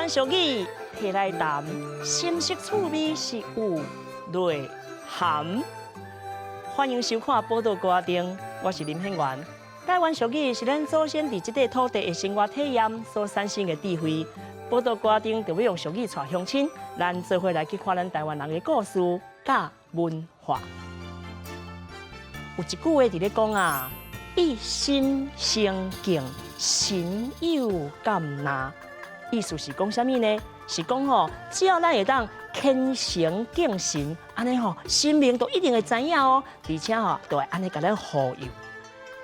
灣俗語提來談，深色趣味是有內涵。歡迎收看《寶島歌仔燈》，我是林獻媛。台灣俗語是咱祖先佇這塊土地的生活體驗所產生的智慧。寶島歌仔燈就欲用俗語帶鄉親，咱做伙來去看咱台灣人的故事佮文化。有一句話佇咧講啊，一心誠敬，神佑感納。意思是講啥物呢？是講吼，只要咱會當虔誠敬神，按呢吼，神明都一定會知影哦，而且吼，都會按呢共咱護佑。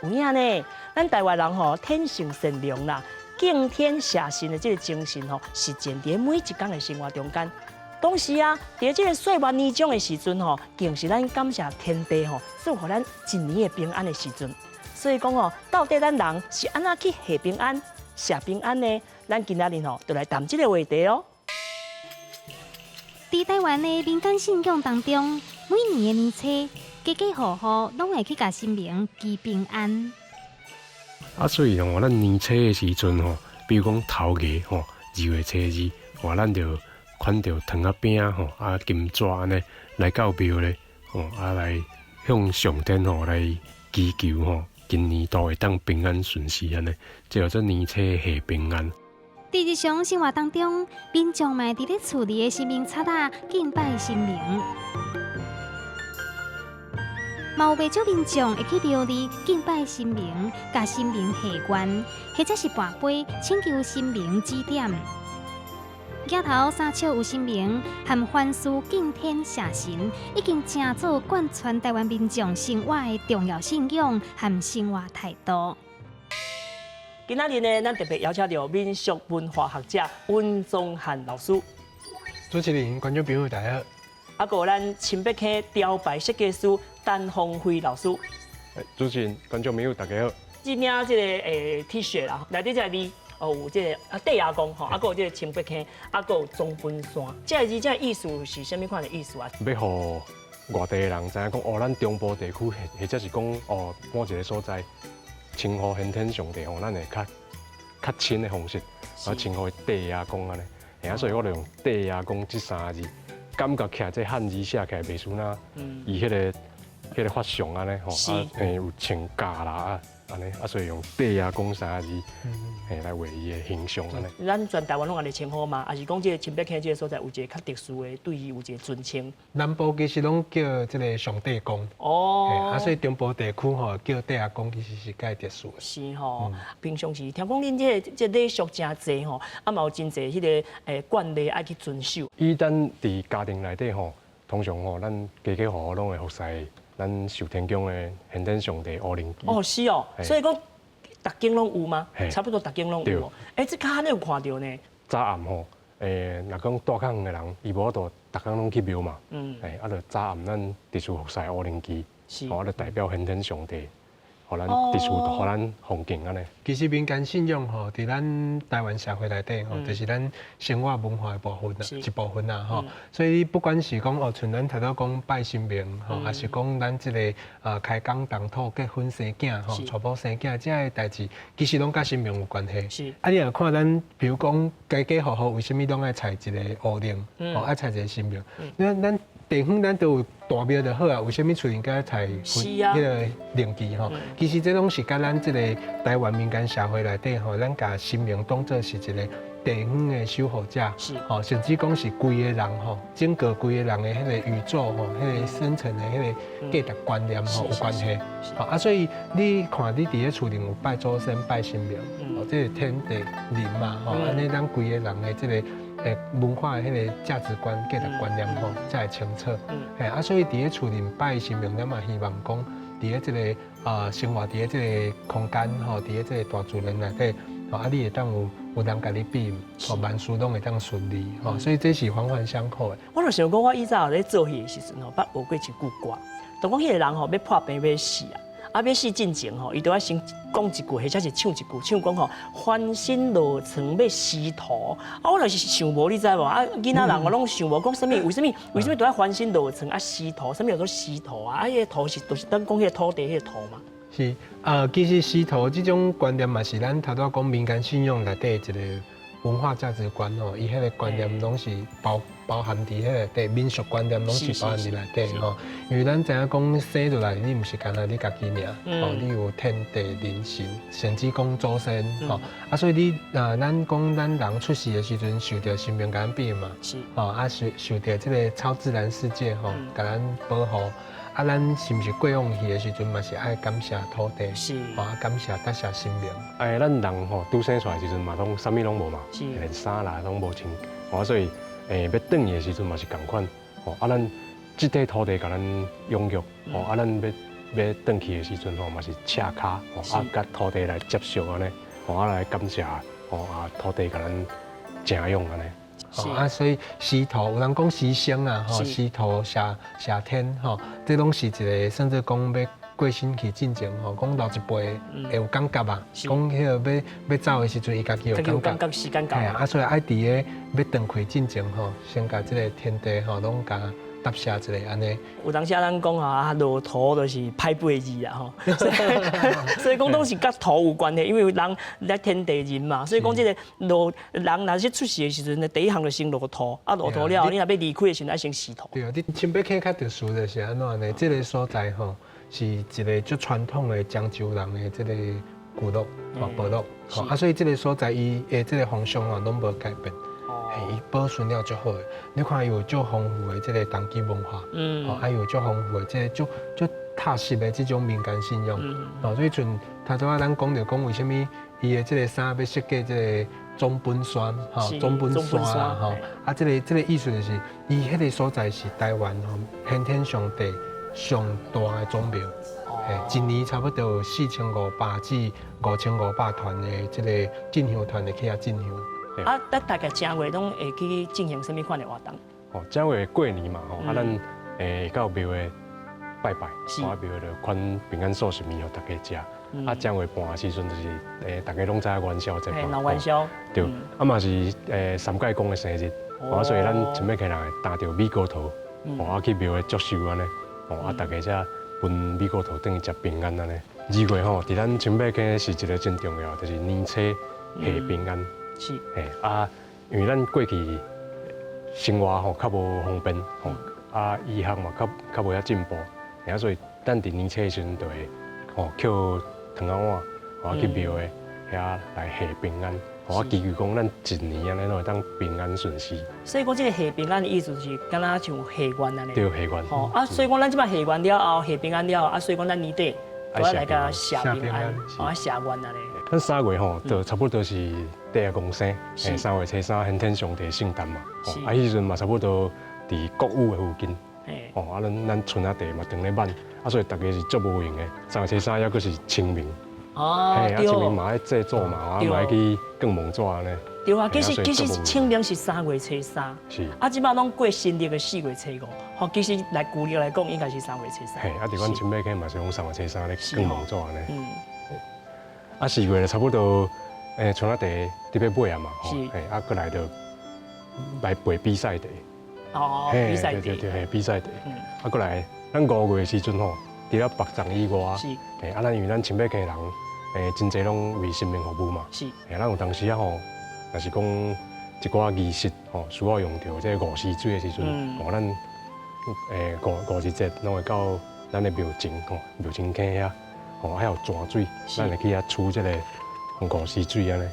有影呢，咱台灣人吼天性善良啦，敬天謝神的這個精神吼，實踐佇每一工的生活中間。同時啊，佇這個歲末年終的時陣吼，更是咱感謝天地吼，賜予咱一年的平安的時陣。所以講吼，到底咱人是按怎去下平安、謝平安呢？咱今仔日吼，就來談這個話題哦。佇台灣的民間信仰當中，每年的年初，家家戶戶攏會去共神明祈平安。啊，所以吼，咱年初的時陣吼，比如講頭家吼，2月初2，哇，咱就牽著糖仔餅吼，啊金紙按呢來到廟咧，吼啊來向上天吼來祈求吼，今年度會當平安順遂按呢，這叫做年初下平安。佇日常生活當中，民眾嘛會佇咧厝裡的神明冊仔敬拜神明，嘛有袂少民眾會去廟裡敬拜神明，共神明下願，或者是跋杯請求神明指點。舉頭三尺有神明，和凡事敬天謝神，已經成做貫穿台灣民眾生活的重要信仰和生活態度。今仔日呢，咱特別邀請著民俗文化學者溫宗漢老師。主持人、觀眾朋友大家好。啊，閣有咱新北坑雕牌設計師陳峰輝老師。主持人、觀眾朋友大家好。這領這個T 恤啦，內底這個字哦有這個啊地阿公吼，啊閣有這個清北坑，啊閣有總本山。這個字這個意思是啥物款的意思啊？欲予外地的人知影講哦，咱中部地區或者是講哦，某一個所在稱呼玄天上帝吼，咱會較較親的方式，啊稱呼伊地阿公按呢。啊，所以我就用地阿公這三個字，感覺起來這漢字寫起來袂輸那伊彼個發相按呢吼，啊有穿甲啦啊按呢，啊所以用地阿公三個字，來畫伊的形象按呢。咱全台灣攏按呢稱呼嗎？抑是講這個清北坑這個所在有一個較特殊的，對伊有一個尊稱？南部其實攏叫這個上帝公，啊，所以中部地區吼叫地阿公，其實是較特殊的。是吼，平常時聽講恁這個這禮俗誠濟吼，啊嘛有真濟彼個慣例愛去遵守。以咱佇家庭內底吼，通常吼，咱家家戶戶攏會服侍咱壽天宮的玄天上帝烏龍旗。哦，是哦，所以講逐間攏有嗎？差不多逐間攏有哦。欸，這較罕有看著呢。早暗吼，若講住較遠的人，伊無法度逐工攏去廟嘛。啊，就早暗咱佇厝服侍烏龍旗，哦，就代表玄天上帝，予咱佇厝，予咱奉敬按呢。其實民間信仰吼，佇咱台灣社會內底吼，就是咱生活文化的部分啦，一部分啦吼。所以不管是講哦，像咱頭拄講拜神明吼，抑是講咱這個開工動土、結婚生囝吼、娶某生囝這个代誌，其實攏佮神明有關係。啊，你若看咱，比如講家家戶戶為啥物攏愛採一个烏龍，吼愛採一个神明？咱地方咱都有大廟就好啊，為啥物厝裡閣採彼个靈旗吼？其實這攏是佮咱這個台灣民間社會內底吼，咱共神明當做是一個地方的守護者，吼，甚至講是規个人吼，整個規個人的彼個宇宙吼，彼個生存的彼個價值觀念吼有關係。啊，所以你看你佇咧厝裡有拜祖先、拜神明，哦，這是天地人嘛，吼，按呢咱規個人的這個文化的彼個價值觀、價值觀念吼，才會清楚。嘿，啊，所以佇咧厝裡拜神明，咱嘛希望講，佇咧這個啊生活佇咧這個空間吼，佇咧這個大自然內底，吼，啊，你會當有人共你庇佑，吼，萬事攏會當順利，吼，所以這是環環相扣的。我就想講，我以早咧做戲的時陣吼，捌學過一句歌，就講彼個人吼欲破病欲死啊，啊欲死進前吼，伊都愛先講一句，或者是唱一句，唱講吼翻身落床欲司徒。啊，我就是想無，你知無？啊，囡仔人我攏想無講啥物，為啥物？為啥物都愛翻身落床啊？司徒，啥物叫做司徒啊？啊，彼個土是就是等講彼個土地彼個土嘛？是啊，其實司徒這種觀念嘛，是咱頭拄講民間信仰內底一個文化價值觀吼，伊彼個觀念攏是包含佇彼個內底，民俗觀念攏是包含佇內底吼。因為咱知影講生落來，你毋是干焦你家己爾，吼，你有天地人神，甚至講祖先吼。啊，所以你啊，咱講咱人出世的時陣，受著神明共咱庇嘛，吼，啊受著這個超自然世界吼，共咱保護。啊，咱是毋是過往去的時陣嘛是愛感謝土地，啊，感謝答謝神明。哎，咱人吼拄生出來時陣嘛，攏啥物攏無嘛，連衫啦攏無穿，吼，所以欲轉去的時陣嘛是仝款，吼，啊，咱這塊土地共咱養育，吼，啊，咱欲轉去的時陣吼嘛是赤跤，吼，啊，佮土地來接觸按呢，吼，啊來感謝，吼，啊土地共咱營養按呢。啊，所以師徒有人講師生啊，吼，師徒謝謝天，吼，這攏是一個算做講欲過身去進前，吼，講老一輩會有感覺啊，講彼個欲走的時陣，伊家己有感覺，時間到，啊，所以愛佇個欲斷氣進前，吼，先共這個天地吼，攏共答謝一下按呢。有當時啊，咱講啊，落土就是歹八字啊，吼，所以講攏是佮土有關係，因為人來天地人嘛，所以講這個落人若是出世的時陣，第一項就先落土，啊落土了後，你若欲離開的時陣，愛先洗土。對啊，你新北溪較特殊就是按怎呢？這個所在吼，是一個足傳統的漳州人的這個聚落，吼，部落，吼，啊，所以這個所在伊的這個風俗啊，攏無改變。伊保存了足好的，你看伊有足豐富的這個童乩文化，吼，還有足豐富的這個足足踏實的這種民間信仰，哦，所以像頭拄仔咱講著講為啥物伊的這個衫欲設計這個總本山，吼，總本山啦，吼，啊，這個意思就是，伊彼個所在是台灣吼玄天上帝上大的祖廟，嘿，一年差不多有4500至5500團的這個進香團會去遐進香。啊，咱大概正月攏會去進行啥物款的活動？哦，正月過年嘛，吼，啊，咱會到廟會拜拜，啊，廟會就款平安素食麵予大家食。啊，正月半的時陣就是大家攏知影元宵節嘛，元宵。對，啊嘛是三界公的生日，啊，所以咱新北溪人會擔著米糕桃，啊去廟會祝壽按呢，啊，大家才分米糕桃轉去食平安按呢。2月吼，佇咱新北溪是一個真重要，就是年初下平安。嘿啊，因為咱過去生活吼較無方便吼，啊醫學嘛較較無遐進步，啊所以咱佇年初的時陣就會吼抾糖仔碗，吼去廟會遐來下平安，吼啊祈求講咱一年按呢攏會當平安順遂。所以講這個下平安的意思是敢若像下願按呢。對，下願。吼啊，所以講咱這擺下願了後，下平安了後，啊所以講咱年底都愛來共謝平安，啊謝願按呢。咱三月吼，就差不多是地公生，3月初3玄天上帝聖誕嘛，啊，彼時陣嘛差不多佇國語的附近，哦，啊，咱春仔地嘛當咧挽，啊，所以大家是足無閒的。三月初三抑閣是清明，哦，啊，清明嘛愛祭祖嘛，啊，嘛愛去囥墓紙按呢。對啊，其實清明是三月初三，啊，這擺攏過新曆的4月初5，吼，其實來舊曆來講應該是三月初三。嘿，啊，佇阮新北溪嘛是講三月初三咧囥墓紙按呢。啊，4月就差不多，春仔茶佇欲尾啊嘛，吼，啊，閣來就來陪比賽茶。哦，比賽茶。對對對，比賽茶。啊，閣來，咱5月的時陣吼，除了白粽以外，啊，咱因為咱新北溪人，真濟攏為神明服務嘛。咱有當時啊吼，若是講一寡儀式吼，需要用著這個五時水的時陣，吼，咱五五日節攏會到咱的廟前吼，廟前坑遐。吼，還有泉水，咱會去遐取這個五時水按呢。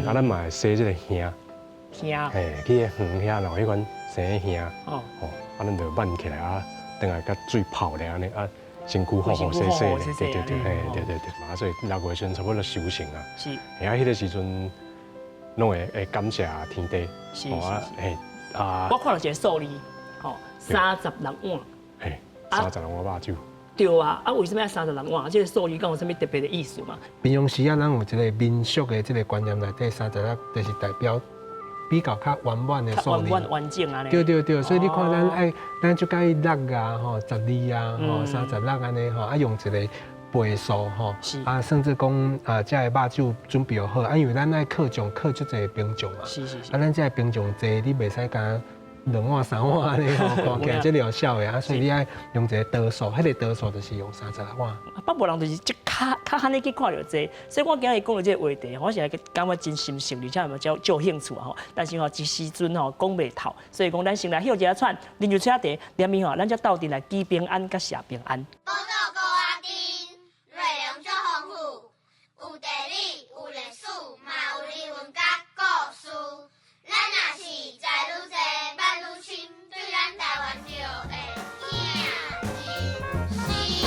啊，咱嘛會洗這個香。香。嘿，去園遐，然後彼款生香。哦。吼，啊，咱就挽起來啊，轉來共水泡咧按呢啊，身軀好好洗洗咧。對對對，嘿，對對對。啊，所以6月時陣差不多收成啊。啊，彼個時陣，攏會感謝天地。啊，嘿，啊。我看著一個數字，吼，36碗。嘿，36碗肉酒。對啊，啊，為啥物愛三十六碗？這個數字敢有啥物特別的意思嗎？平常時啊，咱有一個民俗的這個觀念內底，三十六就是代表比較較圓滿的數字。圓滿完整按呢。對對對，所以你看咱愛，咱就佮意六啊，吼，12啊，吼，三十六按呢吼，啊用一個倍數吼，啊，甚至講啊，這个肉酒準備好，啊，因為咱愛客將客足濟兵將嘛，啊，咱這个兵將濟，你袂使干兩碗三碗按呢吼，看起來這療效的啊，所以你愛用一個多數，彼個多數就是用36碗。啊，北部人就是這較較罕咧去看著這個，所以我今日講著這個話題，我是感覺真深深，而且嘛真有興趣吼。但是吼，一時陣吼講袂透，所以講咱先來歇一下喘，啉一喙茶，連面吼，咱才鬥陣來祈平安佮謝平安。寶島高仔頂，內容足豐富，有地理，有歷史，嘛有人文佮故事。咱若是知愈濟，捌愈深，對咱台灣就會疼一生。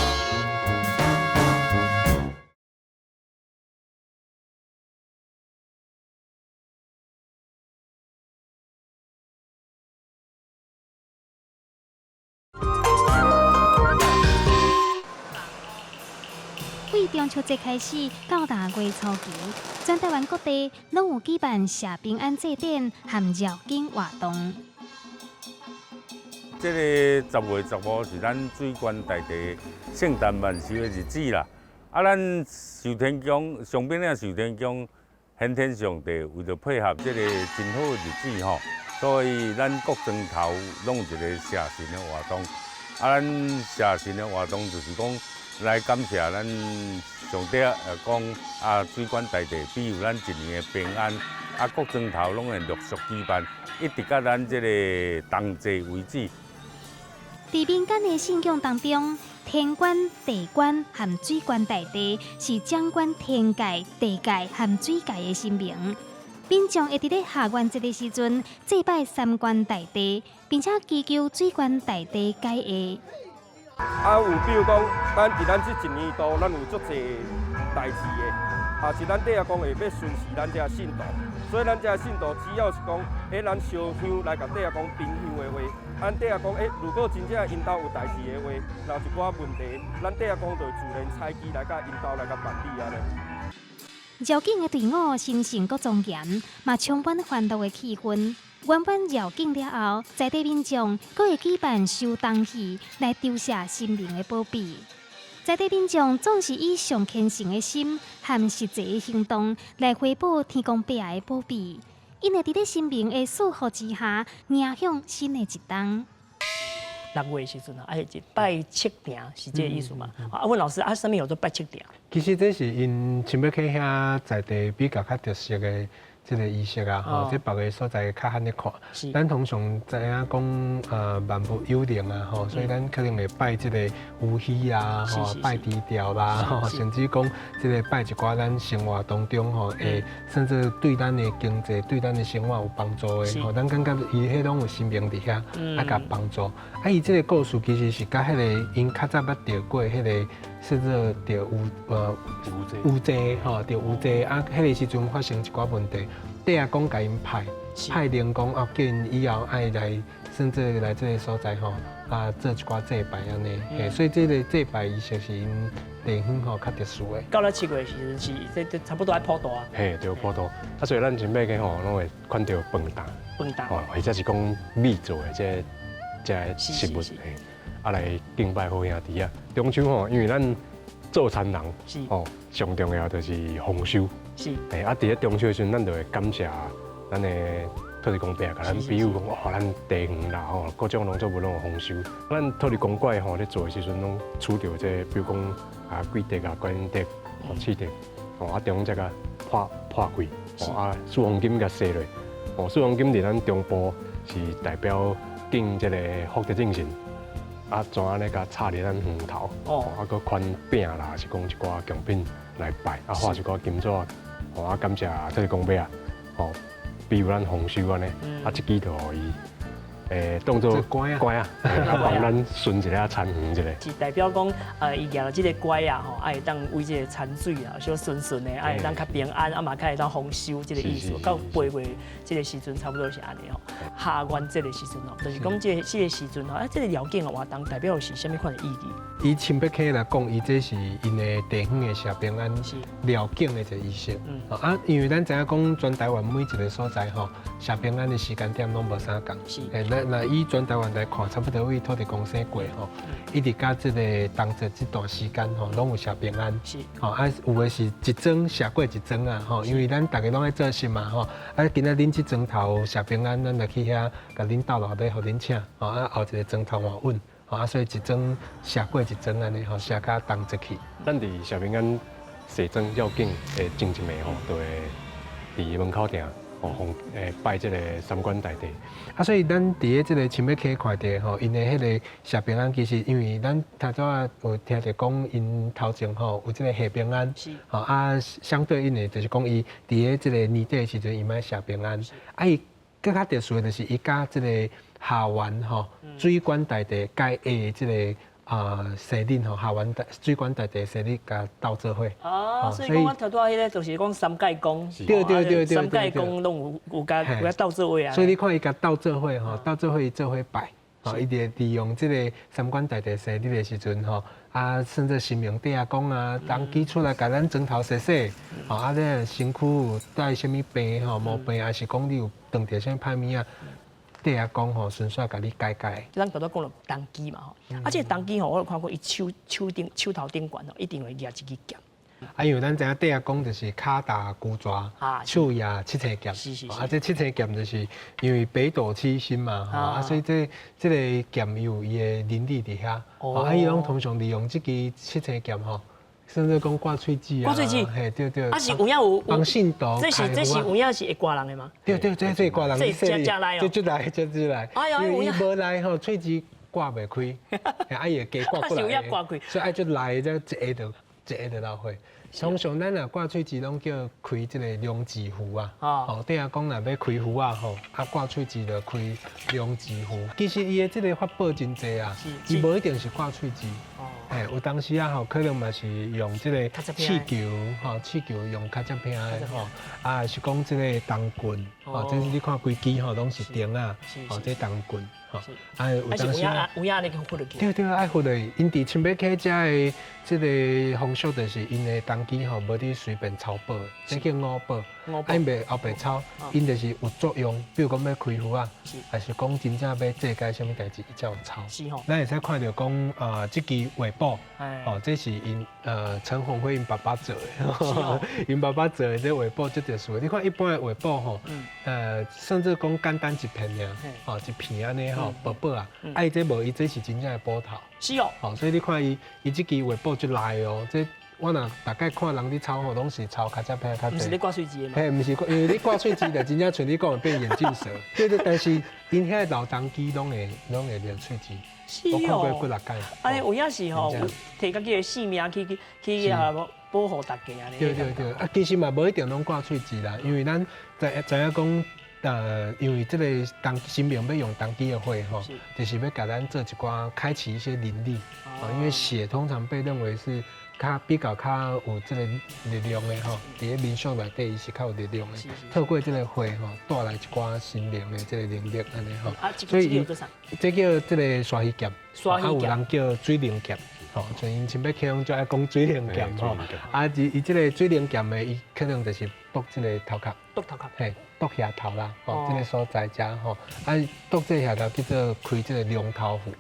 對中秋節開始到六月初七，全台灣各地攏有舉辦謝平安祭典和繞境活動。這個10月15是咱水關大帝聖誕萬壽的日子啦。啊，咱壽天宮上邊仔壽天宮玄天上帝為著配合這個真好的日子吼，所以咱各莊頭攏有一個謝神的活動。啊，咱謝神的活動就是講來感謝咱上帝，講啊水關大帝庇佑咱一年的平安。啊，各莊頭攏會陸續舉辦，一直到咱這個冬祭為止。佇民間的信仰當中，天官、地官和水官大帝是掌管天界、地界和水界的神明。民眾會佇咧下元節的時陣祭拜三官大帝，並且祈求水官大帝解厄。啊，有比如講，咱佇咱這一年度，咱有足濟代誌的，啊是咱地阿公會欲巡視咱遮信徒，所以咱遮信徒只要是講，咱燒香來共地阿公稟香的話，咱地阿公，如果真正𪜶兜有代誌的話，若有一寡問題，咱地阿公就會自然採機來佮𪜶兜來共辦理按呢。繞境的隊伍神聖閣莊嚴，嘛充滿歡樂的氣氛。圓滿繞境了後，在地民眾閣會舉辦收銅戲來酬謝神明的保庇。在地民眾總是以上虔誠的心和實際的行動來回報天公伯仔的保庇。𪜶會佇咧神明的賜福之下，迎向新的一冬。六月的時陣啊，是拜七鼎，是這個意思嘛？啊，問老師啊，啥物叫做拜七鼎？其實這是𪜶新北溪遐在地比較較特色的這個儀式啊，吼，這別个所在較罕咧看。咱通常知影講，萬物有靈啊，吼，所以咱可能會拜這個烏魚啊，吼，拜豬條啦，吼，甚至講這個拜一寡咱生活當中吼，會甚至對咱的經濟、對咱的生活有幫助的，吼，咱感覺伊彼攏有神明佇遐，啊，共幫助。啊，伊這個故事其實是佮彼個𪜶較早捌著過彼個，甚至著巫祭吼，著巫祭啊，彼個時陣發生一寡問題，地阿公共𪜶派靈講啊，叫𪜶以後愛來，甚至來這個所在吼，啊，做一寡祭拜按呢，嘿，所以這個祭拜儀式是𪜶地方吼較特殊的。到了七月的時陣是這這差不多愛普渡啊。嘿，對，普渡。啊，所以咱新北溪吼，攏會看著飯擔，飯擔，吼，或者是講米做的這這個食物，嘿，啊來敬拜好兄弟啊。中秋吼，因為咱做田人，吼，上重要就是豐收。嘿，啊，佇咧中秋的時陣，咱就會感謝咱的土地公伯，共咱庇佑講，哦，咱地園啦，吼，各種農作物攏有豐收。咱土地公怪吼咧做的時陣，攏取著這個，比如講啊，桂竹啊、觀音竹、吼，刺竹，吼，啊，中這個破破開，吼，啊，四方金共洗落，吼，四方金佇咱中部是代表敬這個福德正神。啊，怎按呢共插佇咱園頭，啊，閣寬餅啦，是講一寡貢品來拜，啊，畫一寡金紙，吼，啊，感謝土地公伯啊，吼，庇佑咱豐收按呢，啊，這支就予伊，當做拐仔，幫咱巡一下田園一下。是代表講，伊舉著這个拐仔吼，啊會當為這个田水啊，小順順的，啊會當較平安，啊嘛較會當豐收這个意思。到八月這个時陣差不多是按呢吼。下元節的時陣吼，就是講這个這个時陣吼，啊這个繞境的活動代表是啥物款的意義？以新北溪來講，伊這是𪜶的地方的謝平安繞境的一個儀式。啊，因為咱知影講全台灣每一個所在吼，謝平安的時間點攏無相仝。咱若以全台灣來看，差不多對土地公生過吼，一直到這个冬節這段時間吼，攏有謝平安。吼啊，有的是一莊謝過一莊啊，吼，因為咱逐个攏愛做事嘛，吼。啊，今仔恁這莊頭謝平安，咱就去遐共恁鬥落底，予恁請，吼啊，後一个莊頭換穩，吼啊，所以一莊謝過一莊按呢，吼，謝到冬節去。咱佇謝平安洗妝要緊的前一暝吼，就會佇門口埕吼，奉拜這个三官大帝。啊，所以咱佇咧這个新北溪看著吼，𪜶的彼个謝平安，其實因為咱頭拄仔有聽著講，𪜶頭前吼有這个下平安，吼啊，相對應的就是講伊佇咧這个年底的時陣，伊嘛謝平安。啊，伊閣較特殊的就是伊佮這个下元吼水官大帝佮伊的這个生日吼，下元大水官大帝生日共鬥做伙。哦，所以講阮頭拄仔彼个就是講三界公，對對對對，三界公攏有有共鬥做伙啊。所以你看伊共鬥做伙吼，鬥做伙伊做伙拜，吼，伊就利用這个三官大帝生日的時陣吼，啊，甚至神明底仔講啊，童乩出來共咱莊頭洗洗，吼，啊，你身軀有帶啥物病吼，毛病，還是講你有當著啥物歹物仔？底仔講吼，順紲共你解解。咱頭拄講著童乩嘛吼，啊，這个童乩吼，我有看過伊手手頂手頭頂懸吼，一定會舉一支劍。啊，因為咱知影底仔講就是跤踏龜蛇，手舉七星劍。啊，這七星劍就是因為北斗七星嘛，吼，啊，所以這這个劍有伊的靈力佇遐。哦。啊，伊攏通常利用這支七星劍吼，甚至講掛喙舌啊。掛喙舌。嘿，對對。啊，是有影有。幫信徒。這是有影是會掛人的嗎？對對，這會掛人。這這這來哦。這這來，這這來。哎呀，因為伊無來吼，喙舌掛袂開，啊，伊會加掛過來。所以愛就來這一下就一下就流血。通常咱若掛喙舌攏叫開這个龍舌符啊。哦。底仔講若欲開符仔吼，啊掛喙舌就開龍舌符。其實伊的這个法寶真濟啊，伊無一定是掛喙舌。嘿，有當時啊吼，可能嘛是用這个氣球吼，氣球用較正片的吼，啊是講這个銅棍，吼，這是你看規支吼攏是釘仔，吼，這銅棍，吼，啊有當時有影咧去拂落去。對對，愛拂落去。𪜶佇新北溪遮的這个風俗就是𪜶的童乩吼，無佇隨便抄寶，這叫五寶，啊𪜶袂後白抄，𪜶就是有作用，比如講欲開符仔，還是講真正欲祭改啥物代誌，伊才有抄。是吼。咱會使看著講啊，這支畫布，哦，這是𪜶陳鴻輝𪜶爸爸做的，𪜶爸爸做的這畫布足特殊。你看一般的畫布吼，甚至講簡單一片爾，吼一片按呢吼，薄薄啊，啊伊這無，伊這是真正的斧頭。是哦。吼，所以你看伊，伊這支畫布足利哦，這我若大概看人佇抄吼，攏是抄較正片較濟。毋是咧掛喙舌的嗎？嘿，毋是，因為你掛喙舌就真正像你講的變眼鏡蛇。對對，但是𪜶遐老童乩攏會練喙舌。是哦。我看過幾若擺。啊，有影是吼，提家己的性命去去去啊保護大家按呢。對對對，啊，其實嘛無一定攏掛喙舌啦，因為咱知知影講，因為這个童神明欲用童乩的血吼，就是欲共咱做一寡開啟一些靈力，因為血通常被認為是較比較較有這个力量的吼，佇咧民俗內底伊是較有力量的，透過這个血吼帶來一寡神明的這个能力按呢吼。所以這叫這个沙魚劍，啊有人叫水靈劍，吼，像𪜶新北溪攏足愛講水靈劍吼。啊，伊伊這个水靈劍的，伊可能就是剁這个頭殼，剁頭殼，嘿，剁額頭啦，吼，這个所在遮吼，啊，剁這個額頭叫做開這个龍頭符，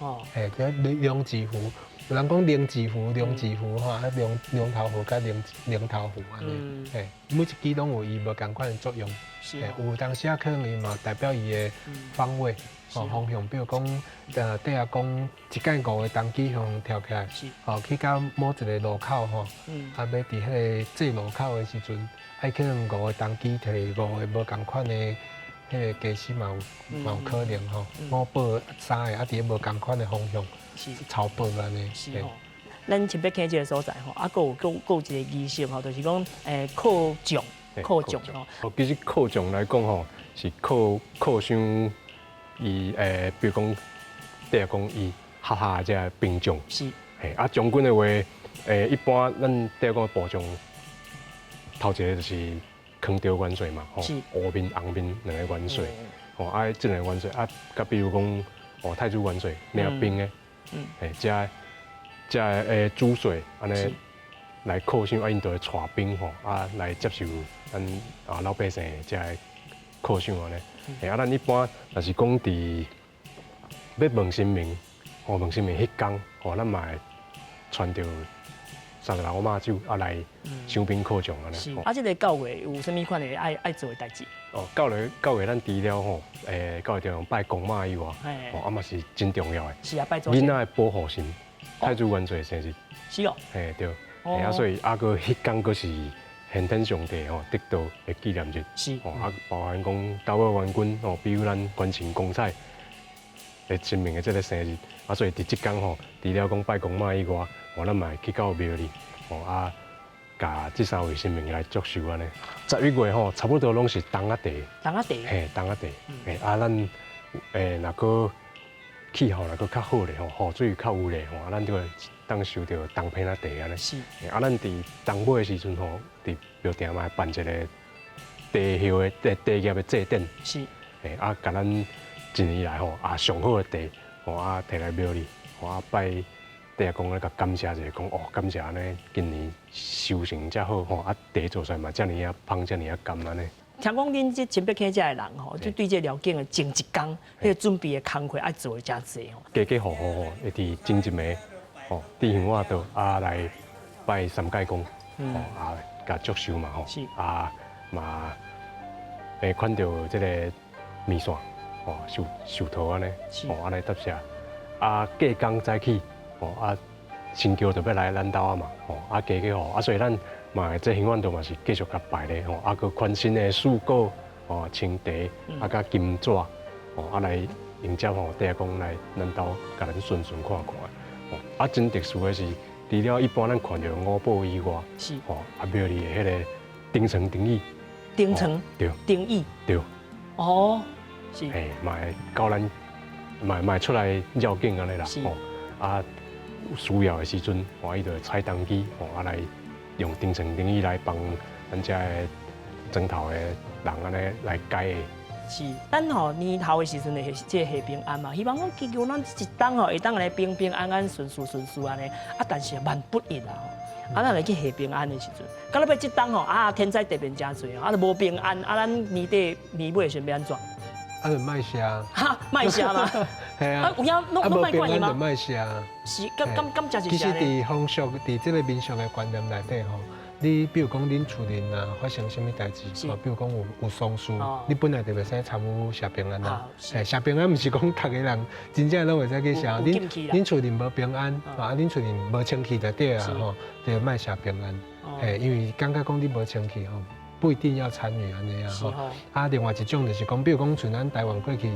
哦，嘿，這龍舌符。有人講靈舌符、龍舌符吼，啊龍龍頭符佮靈靈頭符按呢，嘿，每一支攏有伊無仝款的作用。是。有當時仔可能伊嘛代表伊的方位，吼方向，比如講，底仔講一間五个童乩向跳起來，吼去到某一个路口吼，啊欲佇彼个祭路口的時陣，愛可能五个童乩提五个無仝款的彼个家私嘛有嘛有可能吼，五寶三个啊佇咧無仝款的方向。抄寶按呢。是吼，咱新北溪這个所在吼，啊，閣有閣閣有一个儀式吼，就是講犒將，犒將吼。其實犒將來講吼，是犒犒賞伊比如講，底下講伊轄下這个兵將。是。嘿，啊將軍的話，一般咱底下講部將，頭一个就是康朝元帥嘛，吼，烏面紅面兩个元帥，吼，啊，這兩个元帥啊，佮比如講，哦，太子元帥領兵的。嘿，這這主帥按呢來犒賞，啊，𪜶就會帶兵吼，啊來接受咱啊老百姓這个犒賞按呢。啊，咱一般若是講佇欲問神明，吼問神明彼工，吼咱嘛會傳著三隻老媽酒啊來賞賓犒獎按呢。是。啊，這个九月有啥物款的愛做的代誌？哦，九月咱除了吼，九月中拜公媽以外，吼啊嘛是真重要的。是啊，拜祖先。囡仔的保護神，太子元帥的生日。是哦。嘿對。啊，所以啊，閣彼工閣是玄天上帝吼得道的紀念日。吼啊，包含講斗寶元君吼，比如咱關神公彩的神明的這个生日。啊，所以佇這工吼，除了講拜公媽以外，吼咱嘛會去到廟裡，吼啊，共這三位神明來祝壽按呢。11月吼，差不多攏是冬仔茶。冬仔茶。嘿，冬仔茶。嘿，啊，咱若閣氣候若閣較好咧吼，雨水較有咧吼，啊，咱就會當收著冬片仔茶按呢。啊，咱佇冬尾的時陣吼，佇廟埕嘛會辦一个茶葉的茶葉的祭典。嘿，啊，共咱一年來吼啊上好的茶，吼啊提來廟裡，吼啊拜地阿公咧，共感謝一下，講哦感謝按呢，今年收成遮好吼，啊茶做出來嘛遮爾仔芳，遮爾仔甘按呢。聽講恁這清北坑遮的人吼，就對這个寮境的前一工，彼个準備的工課愛做的誠濟吼。家家戶戶吼會佇前一暝吼，佇香火桌啊來拜三界公，吼啊共祝壽嘛吼，啊嘛會看著這个麵線吼，壽壽桃按呢，吼按呢答謝。啊隔工早起吼啊神轎就欲來咱兜啊嘛，吼啊家家戶啊，所以咱嘛這香案桌嘛是繼續共拜咧吼，啊閣款新的水果吼、青茶啊，佮金紙吼啊來迎接吼地公來咱兜共咱巡巡看看。吼啊真特殊的是，除了一般咱看著五寶以外，吼啊廟裡的彼个頂床燈椅，頂床對，燈椅對，哦，是，嘿嘛會到咱嘛會出來繞境按呢啦，吼啊需要的時陣，吼伊就會踩當機吼啊來用頂床燈椅來幫咱遮的莊頭的人按呢來解厄。是，咱吼年頭的時陣會這個下平安嘛，希望講祈求咱這一冬吼會當來平平安安、順順順順按呢。啊，但是萬不一啦吼，啊，咱來去下平安的時陣，到尾這冬吼啊，天災地變誠濟，啊，就無平安，啊，咱年底年尾時陣欲按怎？啊，就莫寫。哈，莫寫嗎？係啊。啊，有影攏攏莫管伊嗎？莫寫。是，敢敢敢誠是其實佇風俗，佇這个民俗的觀念內底吼，你比如講恁厝內啊發生啥物代誌，比如講有喪事，你本來就袂使參與謝平安啦。嘿，謝平安毋是講逐个人真正攏會使去謝。恁厝內無平安，啊，恁厝內無清氣就對啊吼，就莫謝平安。嘿，因為感覺講你無清氣吼，不一定要參與按呢啊吼。啊，另外一種就是講，比如講像咱台灣過去，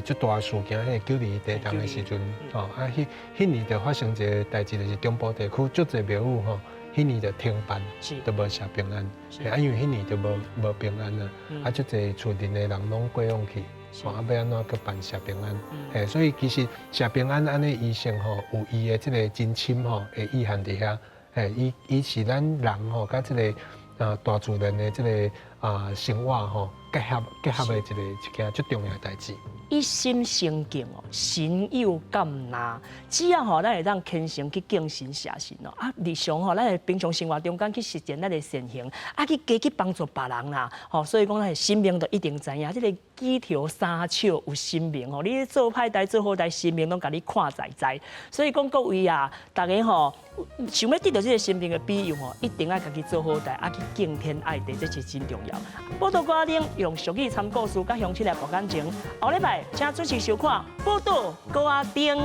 足大事件，彼個9·21地動的時陣，吼，啊，彼年就發生一个代誌，就是中部地區足濟廟宇吼，彼年就停辦，就無謝平安，啊，因為彼年就無平安啊，啊，足濟厝內的人攏過往去，啊，欲按怎閣辦謝平安？嘿，所以其實謝平安按呢儀式吼，有伊的這个真深吼的意涵佇遐，嘿，伊是咱人吼，佮這个啊大自然的這个啊生活吼結合的一件足重要的代誌。一心誠敬哦，神佑感納。只要吼，咱會當虔誠去敬神謝神哦。啊，日常吼，咱會平常生活中間去實踐咱的善行，啊，去加去幫助別人啦。吼，所以講，咱的神明就一定知影，這个舉頭三尺有神明吼。你做歹代做好代，神明攏共你看在在。所以講，各位啊，逐家吼，想欲得著這个神明的庇佑吼，一定愛家己做好代，啊，去敬天愛地，這是真重要。報道歌仔頂用俗語參故事，佮鄉親來博感情。後禮拜請準時收看《寶島歌仔頂》。